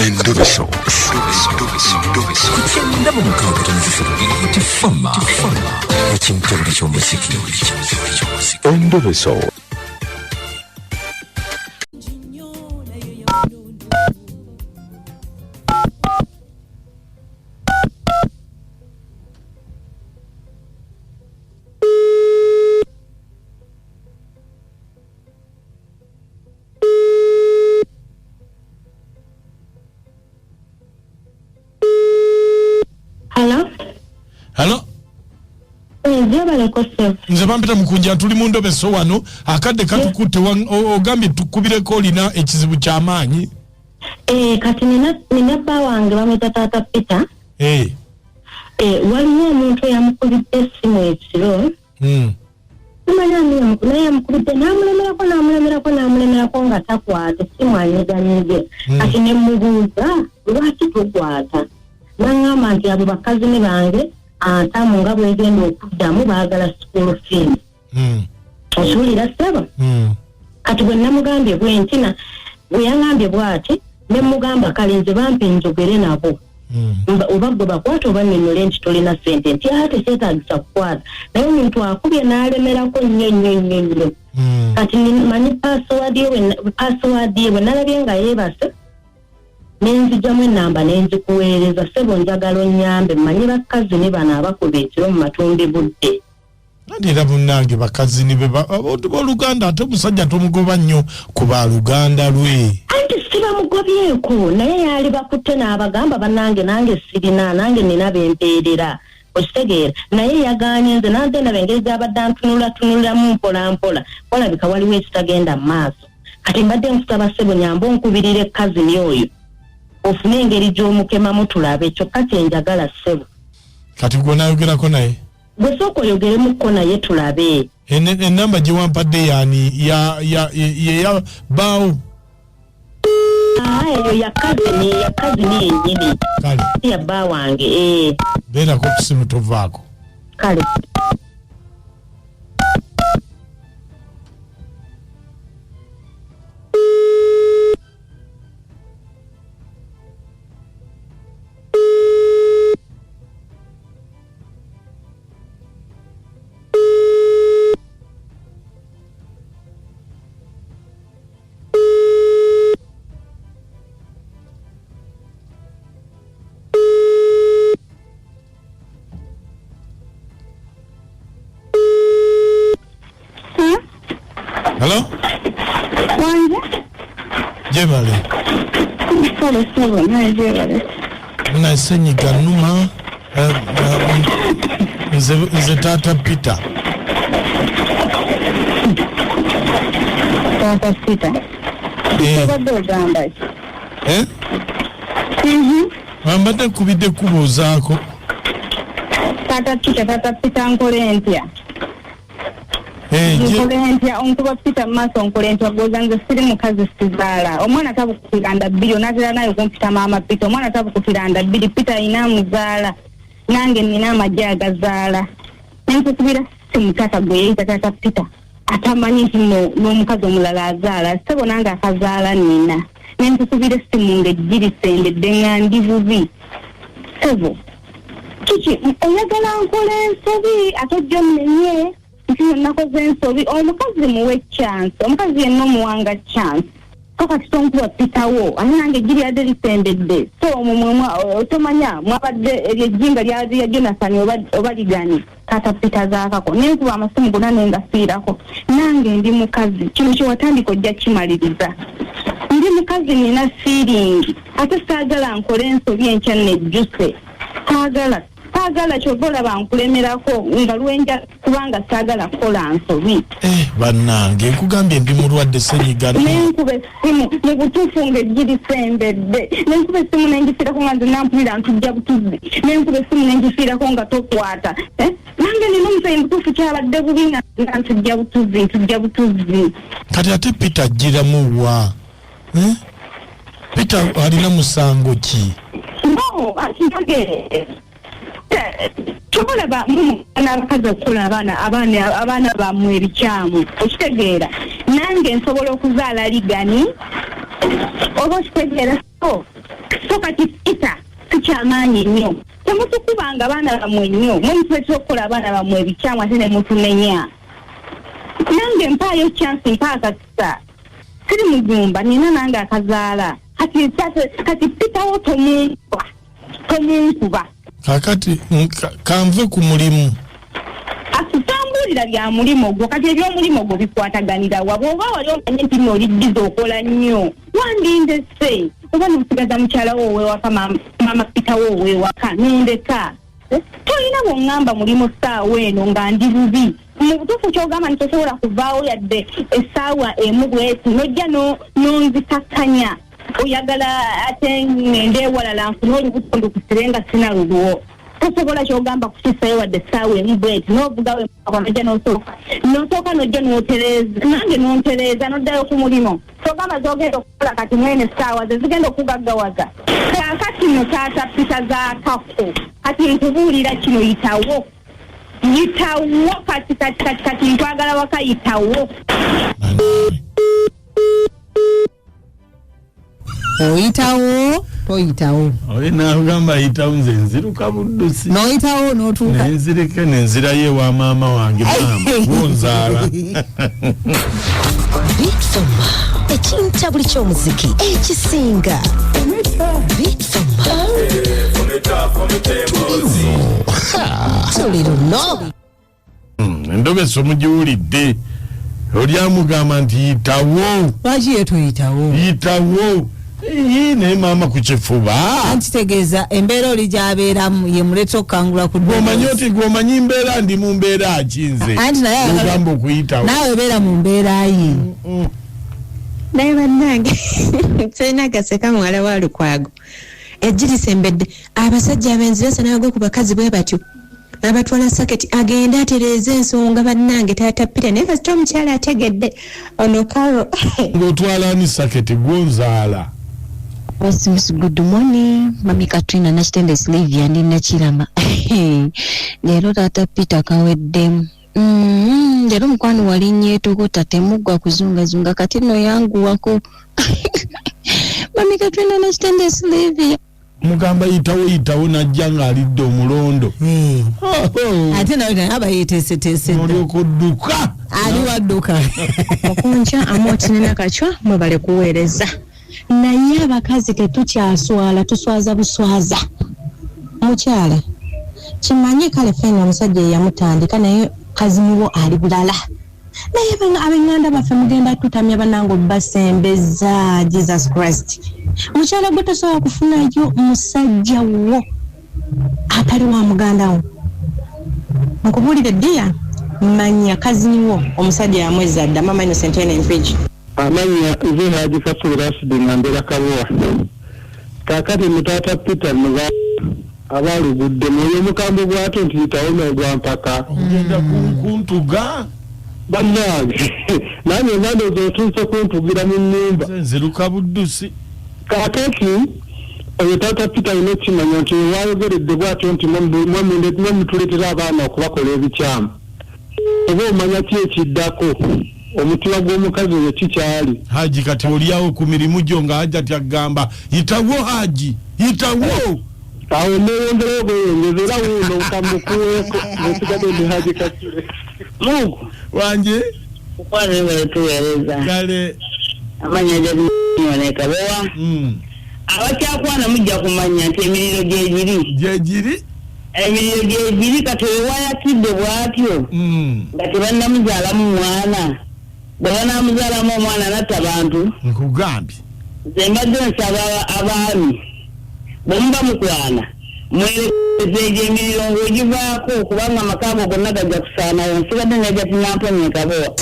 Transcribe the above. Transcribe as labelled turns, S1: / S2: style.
S1: Endobeso.
S2: Ku 96.3 Tifama ekimtebule ky'omuziki.
S1: Endobeso.
S3: Halo?
S4: Halo?
S3: Gyebaleko ssebo.
S4: Nze bampita Mukunja, tuli mu ndobeso wano, akadde katukutte, ogambye tukubireko, olina ekizibu ky'amaanyi.
S3: Kati nina bba wange bamwita Taata Peter. Waliwo omuntu eyamukubidde essimu ekiro. Simanyi ani naye yamukubidde n'amulemerako n'amulemerako n'amulemerako nga takwata, essimu anyeganyege. Kati ne mubuuza lwaki tokwata? N'aŋŋamba nti abo bakazini bange antamu nga bwegenda okuddamu baagala school fees. Okiwulira ssebo? Kati bwe namugambye bwe nti bwe yaŋŋambye bw'ati, ne mugamba kale nze bampe njogere nabo. Oba gwe bakwata oba nnyonnyole nti tolina ssente, nti ate kyetaagisa kukwata. Naye omuntu akubye n'alemerako nnyo nnyo nnyo nnyo. Kati manyi password ye password ye bwe nalabye nga yeebase, ne nzigyamu ennamba ne nzikuweereza. Ssebo njagala onnyambe, mmanyi bakazini bano abakuba ekiro mu matumbi budde.
S4: Ate era munnange bakazini be abantu booluganda, ate omusajja tomugoba nnyo ku baluganda lwe.
S3: Anti sibamugobyeko, naye yaali bakutte n'abagamba bannange nange sirina, nange nina bempeerera, okitegeera. Naye yagaanye, nze nanze ndaba engeri gy'abadde antunulatunulamu mpola mpola, walabika waliwo ekitagenda mu maaso. Kati mbadde nkusaba ssebo nyambe onkubirire kazini oyo, ofune engeri gy'omukemamu tulabe, kyokka kye njagala ssebo.
S4: Kati gwe onaayogerako naye?
S3: Gwe sooka oyogeremukko naye tulabe.
S4: Ennamba gye wampadde yaani ye ya bbaawo?
S3: Eyo ya kazini, ya kazini yennyini.
S4: Kale.
S3: Si ya bba wange.
S4: Beerako ku simu tovaako.
S3: Kale.
S4: Hello?
S5: Wange?
S4: Gyebale.
S5: Kale ssebo, naye gyebale.
S4: Naye senyiga nnuma. Nze Taata Peter.
S5: Taata Peter. Obadde ogamba ki?
S4: Eh? Mbadde nkubidde kubuuzaako.
S5: Taata Peter, Taata Peter, nkole ntya? Nkole ntya? Onkuba Peter mu maaso, nkole ntya? Goza nze siri mukazi, sizaala. Omwana tabukutira nda bbiri, onaatera naye okumpita maama Peter. Omwana tabukutira nda bbiri. Peter alina amuzaala, nange nina amagye agazaala. Nenkukubira simu taata gwe yeeyita Taata Peter atamanyi nti n'omukazi omulala azaala. Ssebo nange akazaala nina. Nenkukubira essimu ng'eggirisendedde nga ndi bubi. Ssebo kiki oyagala nkola ensobi ate ojja onnenye nti nakoze ensobi? Omukazi muwe chance, omukazi yenna omuwanga chance. So kati tonkuba pitawo, ate nange eggiri yadde lisembedde. So omwo tomanya mwabadde eryo ejjinga lya Jonathan oba liganye taata Peter zaakako. Nenkuba amasimu gonna nengafiirako. Nange ndi mukazi, kino kyewatandika ojja kimaliriza. Ndi mukazi, nina feeling, ate saagala nkole ensobi enkya nejjuse. Saagala, saagala, kyova olaba nkulemerako nga lwenja, kubanga saagala kukola nsobi.
S4: Bannange, nkugambye ndi mulwadde senyiga.
S5: Nenkuba essimu mu butuufu ng'eggirisembedde, nenkuba essimu nengifiirako nga nze nampulira ntujja butuzi. Nenkuba essimu nengifiirako nga tokwata. Nange nina omusayi, mutuufu kyabadde bubi nga ntujja butuzi, ntujja butuzi.
S4: Kati ate Peter agiramu wa? Peter alina musango ki?
S5: No, akinage tobalaba n'abakazi okukola abaana bammwe ebikyamu, okitegeera? Nange nsobola okuzaala ligani, oba okitegeera? So So kati Peter sikyamaanyi nnyo, temutukubanga abaana bammwe nnyo, mwe mutuletera okukola abaana bammwe ebikyamu ate ne mutumenya. Nange mpaayo chance, mpa akakisa, siri mugumba, nina nange akazaala. Kati Peter wo tomunkuba, tomunkuba.
S4: Kakati kanve ku mulimu.
S5: Atutambuulira bya mulimu gwo. Kati ebyomulimu gwo bikwataganira wa? Bw'oba wali omanye nti nno oli bize okola nnyo, wandindese oba nosigaza mukyala wo ow'ewaka, maama Peter wo ow'ewaka, nondeka. Tolina bw'oŋŋamba mulimu ssaawa eno nga ndi bubi. Mu butuufu ky'ogamba nti tosobola kuvaawo yadde essaawa emu bweti n'ojja n'onzikakkanya, oyagala ate ngende ewalala nfune olubuto ndukusire nga sina lulwo. Tosobola ky'ogamba kukisayo wadde essaawa emu bweti, n'ovugawo nojja n'osooka n'ojja n'otereeza nange n'ontereeza n'oddayo ku mulimu. Ky'ogamba z'ogenda okukola kati mwene essaawa ze zigenda okugaggawaza. Kaakati nno taata Peter zaakako, kati nkubuulira kino, yitawo, yitawo kati kati kati kati nkwagala waka, yitawo.
S6: Oyitawo toyitawo?
S4: Oli nagamba yitawo, nze nziruka buddusi.
S6: Noyitawo n'otuuka.
S4: Nenzireke nenzirayo ewa maama wange, maama gunzaala.
S7: Beat Fama, ekintabuli ky'omuziki ekisinga. Beat Fama. Tuli luno.
S4: Endobeso mugiwulidde, oli amugamba nti yitawo.
S6: Lwaki ye toyitawo?
S4: Yitawo. Ii, naye maama ku kifuba.
S6: Anti tegeeza embeera oli gy'abeeramu ye muleeta okukangula ku
S4: gwomanyi
S6: ddoboozi.
S4: Oti gwomanyi mbeera, ndi mu mbeera ki nze?
S6: Anti naye
S4: ogamba okuyitawo.
S6: Naawe beera mu mbeera ye.
S8: Naye bannange, sirina gaseka muwala wa Lukwago. Eggi lisembedde. Abasajja abenzi basana bagwe ku bakazi bwe batyo, abatwala saketi agende atereeze ensonga. Bannange, taata Peter, naye kasita omukyala ategedde ono Karo.
S4: Ng'otwala ani saketi gwonzaala?
S9: Miss, good morning. Mami Katrina Nakitende Sylvia, ndi Nakirama. Leero taata Peter kaweddemu. Leero mukwano walinnya etokota, temuggwa kuzungazunga, kati nno yanguwako. Mami Katrina Nakitende Sylvia.
S4: Mugamba yitawo, yitawo, najja ng'alidde omulondo.
S6: Ate nawe naye aba yeeteeseteese dda.
S4: Olyoka odduka.
S6: Ali wadduka.
S8: Okunca amootinena kacwa, mwebale kuweereza. Naye abakazi tetukyaswala, tuswaza buswaza. Mukyala kimanye kale fena omusajja eyamutandika, naye kaziniwo ali bulala. Naye ab'eŋŋanda baffe mugenda tutamya bannange obbasembeza. Jesus Christ, mukyala gwe tosobola kufunayo musajja wo atali wa muganda wo. Nkubuulire ddiya, manya kaziniwo omusajja yamwezza dda. Mama Innocent ene Mpigi.
S10: Amanya nze Haji Kasulu Rasidi, nga mbeera Kabowa. Kaakati mutaata Peter muba aba alugudde mwoyo omukambwe bw'atyo nti yitawo n'ogwa mpaka.
S4: Ogenda kuntuga.
S10: Bannange, nange nga ndowooza otuuse kuntugira mu nnyumba.
S4: Nziruka buddusi.
S10: Kaakati oyo taata Peter alina okukimanya nti wayogeredde bw'atyo nti mwe mutuleetera abaana okubakola ebikyamu, oba omanya ki ekiddako? Omutima gw'omukazi oyo kikyali.
S4: Haji, kati oliawo ku mirimu gyo nga Hajati agamba yitawo, Haji yitawo.
S10: Awo neyongerayo bweyongeza, era wuuno kamukuweeko nesigadde ndi Haji Kasule.
S11: Mungu.
S4: Wanje.
S11: Mukwano, webale tuweereza.
S4: Kale.
S11: Amanya gyaonekabewa. Abakyakwana mujja kumanya nti emiriro gyegiri.
S4: Gyegiri.
S11: Emiriro gyegiri. Kati oyo wayakidde bw'atyo nga tebannamuzaalamu mwana, bwe banaamuzaalamu omwana natta bantu.
S4: Nkugambye.
S11: Nze mbadde nsaba abaami, bwe muba mukwana mwerekeze egyo emiriro ng'ogivaako, kubanga amaka ago gonna gajja kusaanawo. Nsigadde nejja tinamponye kabowa.